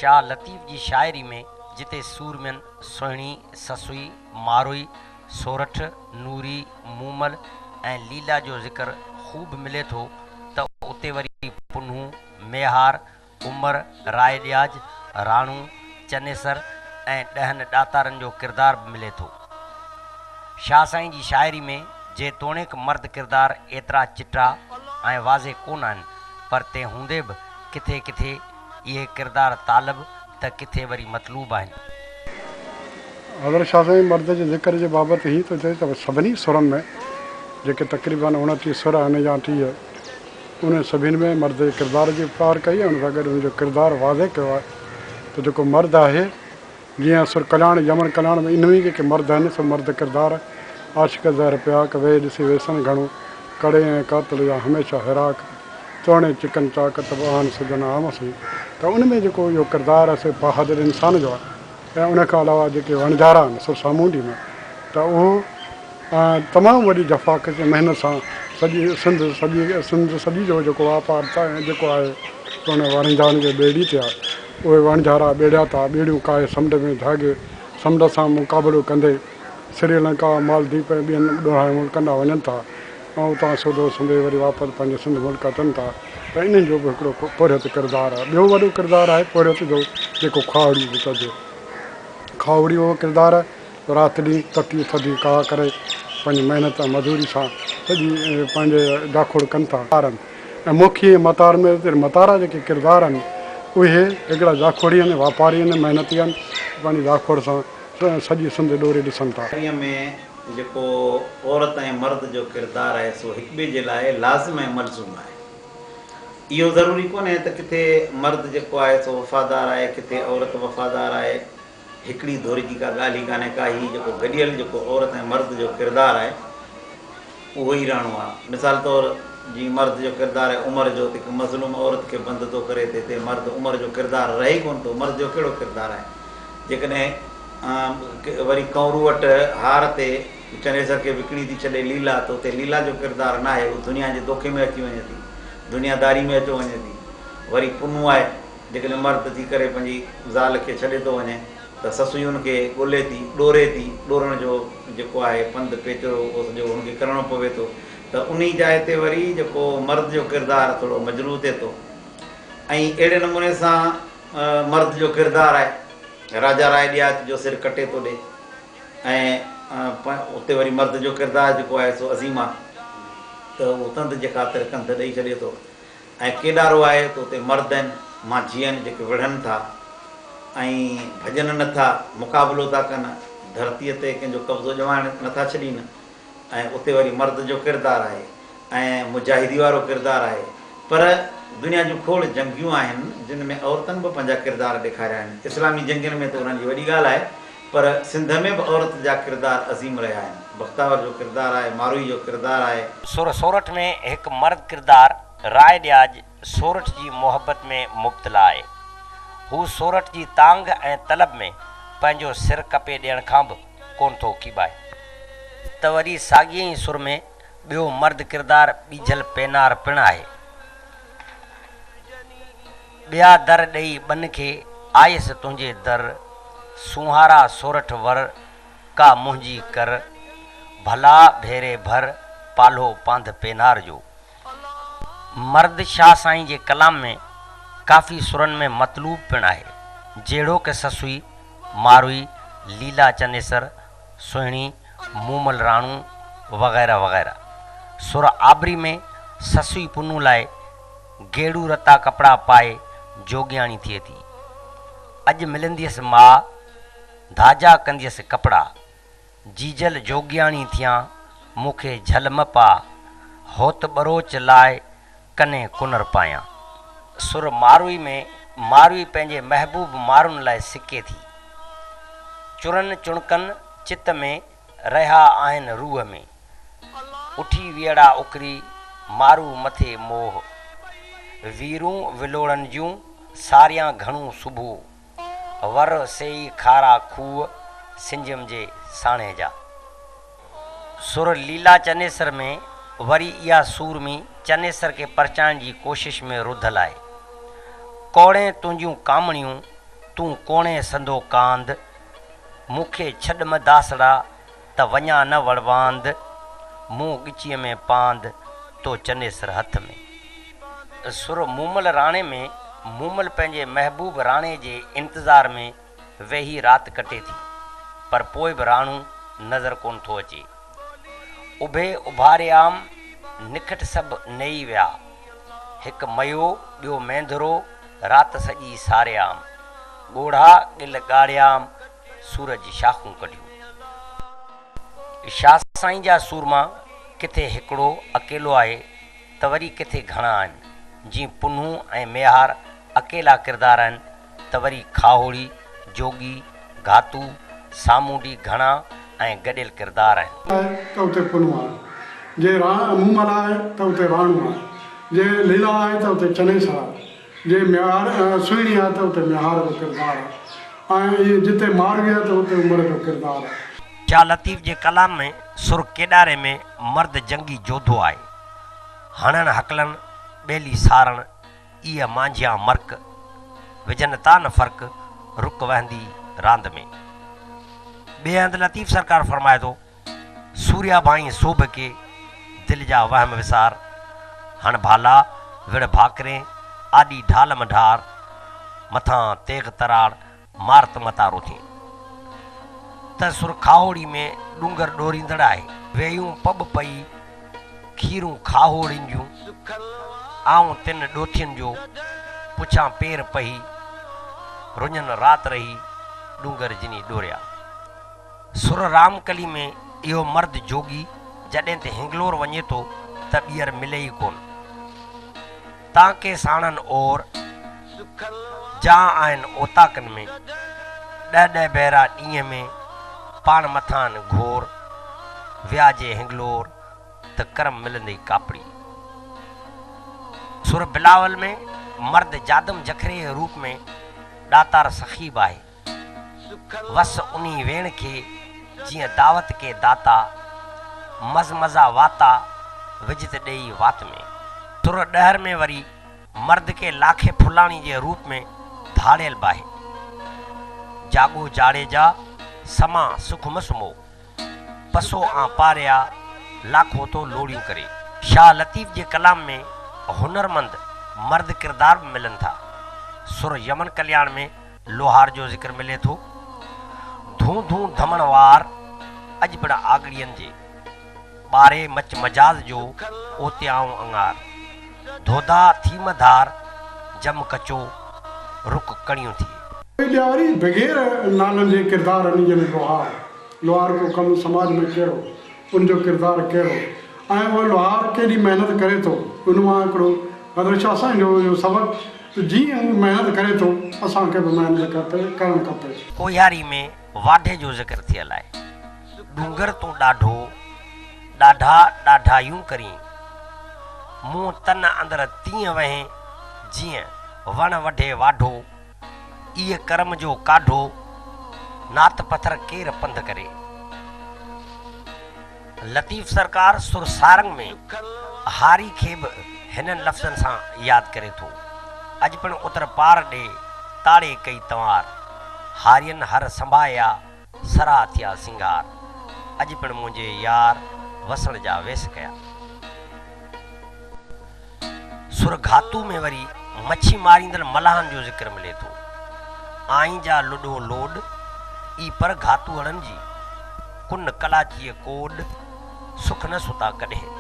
شاهه لطيف جي شاعري ۾ جتي سورمين سهڻي، سسئي، ماروئي، سورٺ، نوري، مومل ۽ ليلا جو ذڪر خوب ملي ٿو ته اتي وري پنهون، ميهار، عمر، راء ڏياج، راڻو، چنيسر ۽ ڏهن ڏاتارن جو ڪردار به ملي ٿو. شاهه سائين جي شاعري ۾ جيتوڻيڪ مرد ڪردار ايترا چٽا ۽ واضح ڪونه آهن پر تنهن هوندي به ڪٿي ڪٿي اهي ڪردار طالب ته ڪٿي وري مطلوب آهن. حضرت شاهه سائين مرد جي ذڪر جي بابت هي ٿو چئي ته سڀني سرن ۾ جيڪي تقريباً 29 سر آهن يا 30 انهن سڀني ۾ مرد جي ڪردار جي اپٽار ڪئي ۽ ان سان گڏ ان جو ڪردار واضح ڪيو آهي ته جيڪو مرد آهي جيئن سر ڪلياڻ يمن ڪلياڻ ۾ انهن ئي جيڪي مرد آهن سو مرد ڪردار عاشق زهر پياڪ ويهه ڏسي ويسن گهڻو ڪڙي ۽ قاتل يا هميشه هراڪ توڻي چڪن چاڪ ته به آهن سڄڻ عام سين ته ان ۾ جيڪو اهو ڪردار آهي سو بهادر انسان جو آهي ۽ ان کان علاوه جيڪي وڻجارا آهن سر سامونڊي ۾ ته اهو تمام وڏي جفاڪش ۽ محنت سان سڄي سنڌ سڄي سنڌ سڄي جو جيڪو واپار جيڪو آهي سو ان وڻجارن جي ٻيڙي تي آهي. اهي وڻجارا ٻيڙياتا ٻيڙيون ڪاهي سمنڊ ۾ جهاڳي سمنڊ سان مقابلو ڪندي سري لنڪا، مالديپ ۽ ٻين ڏورانهن ملڪن ڏانهن وڃن ٿا ۽ اتان سودو سنبري وري واپس پنهنجي سنڌ ملڪ اچن ٿا ته انهن جو به هڪڙو پورهيت ڪردار آهي. ٻيو وڏو ڪردار آهي پورهيت جو جيڪو کاهوڙي به چئجي. کاهوڙي اهو ڪردار رات ڏينهن تتي ٿڌي ڪاهه ڪري پنهنجي محنت ۽ مزوري سان سڄي پنهنجي جاکوڙ ڪن ٿا. ۽ موکي ۽ متار ۾ متارا جيڪي ڪردار آهن اهي هڪڙا جاکوڙي آهن، واپاري آهن، محنتي آهن، پنهنجي جاکوڙ سان سڄي سنڌ ڏوري ڏسن ٿا. شاعريء ۾ جيڪو عورت ۽ مرد جو ڪردار آهي سو هڪٻئي جي لاء لازم ۽ ملزوم آهي. اهو ضروري ڪونهي ته ڪٿي مرد جيڪو آهي سو وفادار آهي، ڪٿي عورت وفادار آهي. هڪڙي ڌر جي ڪا ڳالهه ئي ڪانهي ڪا هي جيڪو گڏيل جيڪو عورت ۽ مرد جو ڪردار آهي اهو ئي رهڻو آهي. مثال طور جيئن مرد جو ڪردار آهي عمر جو ته هڪ مظلوم عورت کي بند ٿو ڪري ته هتي مرد عمر جو ڪردار رهي ئي ڪونه ٿو مرد جو ڪهڙو ڪردار آهي جيڪڏهن وري ڪنورو وٽ هار تي چنيسر کي وڪڻي ٿي ڇڏي ليلا ته اتي ليلا جو ڪردار ناهي هو دنيا جي دوکي ۾ اچي وڃي ٿي دنيا داري ۾ اچيو وڃي ٿي وري پنهون آهي جيڪڏهن مرد ٿي ڪري پنهنجي زال کي ڇڏي ٿو وڃي ته سسئي ان کي ڳولي ٿي، ڏوري ٿي، ڏورڻ جو جيڪو آهي پنڌ پيچرو اهو سڄو هن کي ڪرڻو پوي ٿو ته انهي جاء تي وري جيڪو مرد جو ڪردار ٿورو مجروح ٿئي ٿو ۽ اهڙي نموني سان مرد جو ڪردار آهي راجا راء ڏياچ جو سر ڪٽي ٿو ڏي ۽ اتي وري مرد جو ڪردار جيڪو آهي سو عظيم آهي ته اهو تند جي خاطر ڪنڌ ڏئي ڇڏي ٿو. ۽ ڪيڏارو آهي ته اتي مرد آهن، مانجهي آهن جيڪي وڙهن ٿا ۽ ڀڄن نه ٿا، مقابلو ٿا ڪن، ڌرتيء تي ڪنهن جو قبضو ڄمائڻ نه ٿا ڇڏين ۽ اتي وري مرد جو ڪردار آهي ۽ مجاهدي وارو ڪردار آهي پر دنيا جون کوڙ جنگيون آهن جن ۾ عورتن به پنهنجا ڪردار ڏيکاريا آهن، اسلامي جنگين ۾ ته انهن جي وڏي ڳالهه آهي پر سنڌ ۾ به عورت جا ڪردار عظيم رهيا آهن. بختاور جو ڪردار آهي، ماروئي جو ڪردار آهي. سر سورٺ ۾ هڪ مرد ڪردار راء ڏياج سورٺ جي محبت ۾ مبتلا آهي. هو سورٺ جي تانگهه ۽ طلب ۾ پنهنجو سر ڪپي ڏيڻ کان به ڪونه ٿو ڪيٻائي. ته وري ساڳئي ئي سر ۾ ٻيو مرد ڪردار ٻيجل پينار پڻ آهي. ٻيا در ڏيئي ٻن کي، آيس تنهنجي در، سونهارا سورٺ ور، ڪا منهنجي ڪر، ڀلا ڀيري ڀر، پالهو پانڌ پينار جو. مرد شاهه سائين جي ڪلام ۾ ڪافي سرن ۾ مطلوب پڻ آهي، جهڙوڪ سسئي، ماروئي، ليلا چنيسر، سهڻي، مومل راڻو وغيره وغيره. سر آبري ۾ سسئي پنهون لاء گيڙو رتا ڪپڙا پائي جوڳياڻي ٿئي ٿي. اڄ ملنديس ماء، ڌاجا ڪنديس ڪپڙا. جيجل جوڳياڻي ٿيان، مون کي جهل م پاء. هوت ٻروچ لاء ڪني ڪنر پايان. سر ماروئي ۾ ماروئي پنهنجي محبوب مارن لاء سڪي ٿي. چرن چڻڪن چت ۾، رهيا آهن روح ۾. اٺي ويئڙا اڪري، مارو مٿي موهه. ويرون ولوڙن جون، ساريان گهڻو صبح. ور سيئي کارا کوهه، سنجم جي ساڻيهه جا. سر ليلا چنيسر ۾ وري اها سورمي چنيسر کي پرچائڻ جي ڪوشش ۾ رڌل آهي. ڪوڙين تنهنجون ڪامڻيون، تون ڪوڻي سندو ڪانڌ، مون کي ڇڏ م داسڙا، ته وڃان نه وڙواند، مون ڳچيء ۾ پاند، تو چنيسر هٿ ۾. سر مومل راڻي ۾ مومل پنهنجي محبوب راڻي جي انتظار ۾ ويهي رات ڪٽي ٿي، پر پوء به راڻو نظر ڪونه ٿو اچي. اڀي اڀاريام، نکٽ سڀ نيئي ويا. هڪ ميو ٻيو مينڌرو، رات سڄي ساريام. ڳوڙها ڳل ڳاڙيام، سورج شاخون ڪڍيون. شاهه سائين جا سورما ڪٿي هڪڙو اڪيلو آهي ته وري ڪٿي گهڻا آهن، جيئن پنهون ۽ ميهار اڪيلا ڪردار آهن ته وري کاهوڙي، جوڳي، گهاتو، سامونڊي گهڻا ۽ گڏيل ڪردار آهن. آهي ته اتي پنهون آهي، جي مومل آهي ته اتي راڻو آهي، جي ليلا آهي ته اتي چنيسر آهي، جي ميهار سهڻي آهي ته اتي ميهار جو ڪردار آهي ۽ ائين جتي ماروي آهي ته اتي عمر جو ڪردار آهي. شاهه لطيف جي ڪلام ۾ سر ڪيڏاري ۾ مرد جنگي جوڌو آهي. هڻڻ هڪلڻ، ٻيلي سارڻ، ايء مانجهيان مرڪ، وجهن تا نه فرق، رڪ وهندي راند ۾. ٻئي هنڌ لطيف سرڪار فرمائي ٿو، سوريا ڀائين سوڀ ڪي، دل جا وهم وسار، هڻ ڀالا، وڙ ڀاڪرين، آڏي ڍال م ڍار، مٿان تيغ تراڙ، مار ته متارو ٿئين. ته سر کاهوڙي ۾ ڏونگر ڏوريندڙ آهي. ويون پٻ پئي، کيرون کاهوڙين جون. آئون تن ڏوٿين جو، پڇان پير پهي. رڃن رات رهي، ڏونگر جني ڏوريا. سر رامڪلي ۾ اهو مرد جوڳي جڏهن ته هنگلور وڃي ٿو ته ٻيهر ملي ئي ڪونه. تان ڪي ساڻن اور، جا آهن اوطاقن ۾، ڏهه ڏهه ڀيرا ڏينهن ۾، پاڻ مٿان گهور، ويا جي هنگلور، ته ڪرم ملندئي ڪاپڙي. سر بلاول ۾ مرد جادم جکري جي روپ ۾ ڏاتار سخي به آهي. وس انهي ويڻ کي، جيئن دعوت ڪي داتا، مز مزا واتا، وجهه ته ڏيئي وات ۾. سر ڏهر ۾ وري مرد ڪي لاکي ڦلاڻي جي روپ ۾ ڌاڙيل به آهي. جاڳو جاڙيجا، سما سک م سمهو. پسو آن پاريا، لاکو ٿو لوڙيون ڪري. شاهه لطيف جي ڪلام ۾ هنرمند مرد ڪردار به ملن ٿا. سر يمن ڪلياڻ ۾ لوهار جو ذڪر ملي ٿو. ڌون ڌون ڌمڻ وار، اڄ پڻ آڳڙين جي. ٻاري مچ مجاز جو، اوتيائون اڱار. ڌوڌا ٿي م ڌار، جم ڪچو، رڪ ڪڻيون ٿئي. ٻيا وري بغير نالن جي ڪردار آهن جنهن ۾ لوهار، لوهار ڪو ڪم سماج ۾ ڪهڙو، ان جو ڪردار ڪهڙو ۽ اهو لوهار ڪيڏي محنت ڪري ٿو، ان مان هڪڙو حضرت شاهه سائين جو اهو سبق ته جيئن هو محنت ڪري ٿو اسان کي به محنت ڪرڻ کپي. ڪوهياري ۾ واڍي جو ذڪر ٿيل آهي. ڏونگر تون ڏاڍو، ڏاڍا ڏاڍايون ڪرين. مون تن اندر تيئن وهين، جيئن وڻ وڍي واڍو. ايء ڪرم جو ڪاڍو، نات پٿر ڪير پنڌ ڪري. لطيف سرڪار سر سارنگ ۾ هاري کي به هنن لفظن سان ياد ڪري ٿو. اڄ پڻ اتر پار ڏي، تاڙي ڪئي تنوار. هارين هر سنڀايا، سرها ٿيا سنگهار. اڄ پڻ منهنجي يار، وسڻ جا ويس ڪيا. سر گهاتو ۾ وري مڇي ماريندڙ ملاحن جو ذڪر ملي ٿو. آئين جا لڏو لوڏ، اي پر گهاتوئڙن جي، ڪن ڪلاچيء ڪوڏ، سک نه ستا ڪڏهن.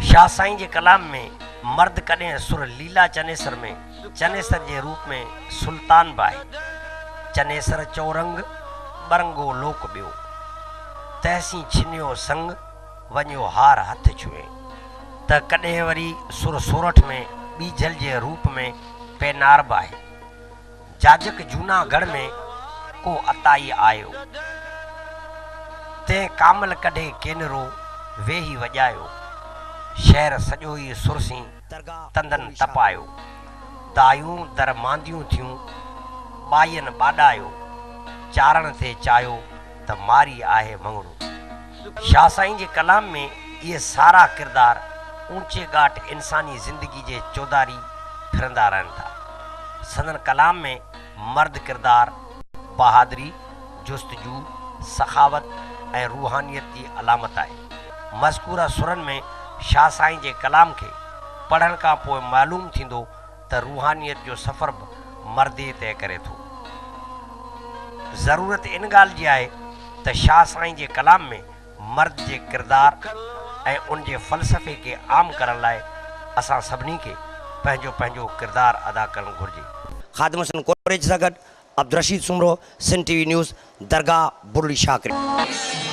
شاهه سائين جي ڪلام ۾ مرد ڪڏهن سر ليلا چنيسر ۾ چنيسر جي روپ ۾ سلطان به آهي. چنيسر چورنگ، ٻرنگو لوڪ ٻيو. تهسين ڇنيو سڱ، وڃيو هار هٿ ڇهين. ته ڪڏهن وري سر سورٺ ۾ ٻيجل جي روپ ۾ پينار به آهي. جاجڪ جونا ڳڙهه ۾ ڪو عطائي آيو. تنهن ڪامل ڪڍي ڪينرو ويهي وڄايو. شهر سڄو ئي سرسين تندن تپايو. دايون در مانديون ٿيون ٻائين ٻاڏايو. چارڻ تي چايو ته ماري آهي مڱڻو. شاهه سائين جي ڪلام ۾ اهي سارا ڪردار اونچي ڳاٽ انساني زندگي جي چوڌاري ڦرندا رهن ٿا. سندن ڪلام ۾ مرد ڪردار بهادري، جستجو، سخاوت ۽ روحانيت جي علامت آهي. مذڪوره سرن ۾ شاهه سائين جي ڪلام کي پڙهڻ کان پوء معلوم ٿيندو ته روحانيت جو سفر به مرد ئي طئي ڪري ٿو. ضرورت ان ڳالهه جي آهي ته شاهه سائين جي ڪلام ۾ مرد جي ڪردار ۽ ان جي فلسفي کي عام ڪرڻ لاء اسان سڀني کي پنهنجو پنهنجو ڪردار ادا ڪرڻ گهرجي. خادم حسين ڪوريجي سان گڏ Abdul Rasheed Soomro, Sindh T V news, Dargah Burdi Shah Karim.